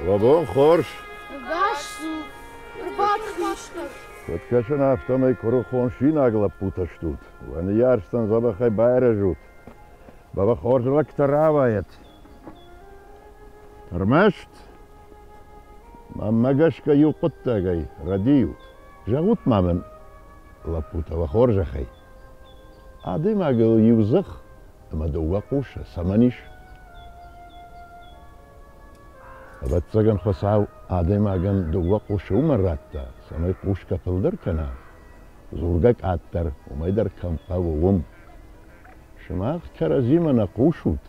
Уӕ бон хорз! Ӕгас цу! Ӕрбад хистӕр! Куыд кӕсын, афтӕмӕй куырыхон суинаг лӕппутӕ стут. Уӕ ныййарджытӕн дзӕбӕхӕй байрӕзут. Баба хорз лӕгтӕ рауайӕд. Ӕрмӕст, мӕнмӕ гӕсгӕ иу хъуыддагӕй рӕдийут. Зӕгъут-ма мын, лӕппутӕ, уӕ хорзӕхӕй, адӕймагыл иу дзых ӕмӕ дыууӕ хъусы цӕмӕн ис? Ӕвӕццӕгӕн, Хуыцау адӕймагӕн дыууӕ хъусы уымӕн радта, цӕмӕй хъусгӕ фылдӕр кӕна, дзургӕ къаддӕр, уымӕй дӕр кӕм хъӕуы, уым. Сымах кӕрӕдзимӕ нӕ хъусут,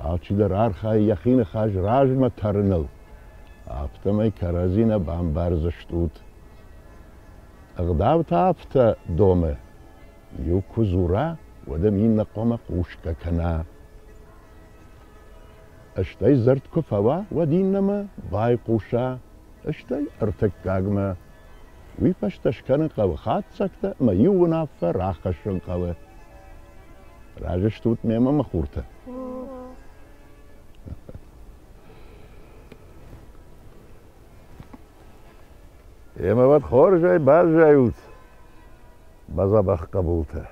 алчидӕр архайы йӕхи ныхас размӕ тӕрыныл, афтӕмӕй кӕрӕдзи нӕ бамбардзыстут. Ӕгъдау та афтӕ домы, иу куы дзура, уӕд ӕм иннӕ хъуамӕ хъусгӕ кӕна. Стӕй дзырд куы фӕуа, уӕд иннӕмӕ байхъуса, стӕй ӕртыккагмӕ. Уый фӕстӕ скӕнын хъӕуы хатдзӕгтӕ ӕмӕ иу уынаффӕ рахӕссын хъӕуы. Разы стут мемӕ, мӕ хуртӕ? Емӕ уӕд хорзӕй баззайут, мӕ дзӕбӕх хъӕбултӕ.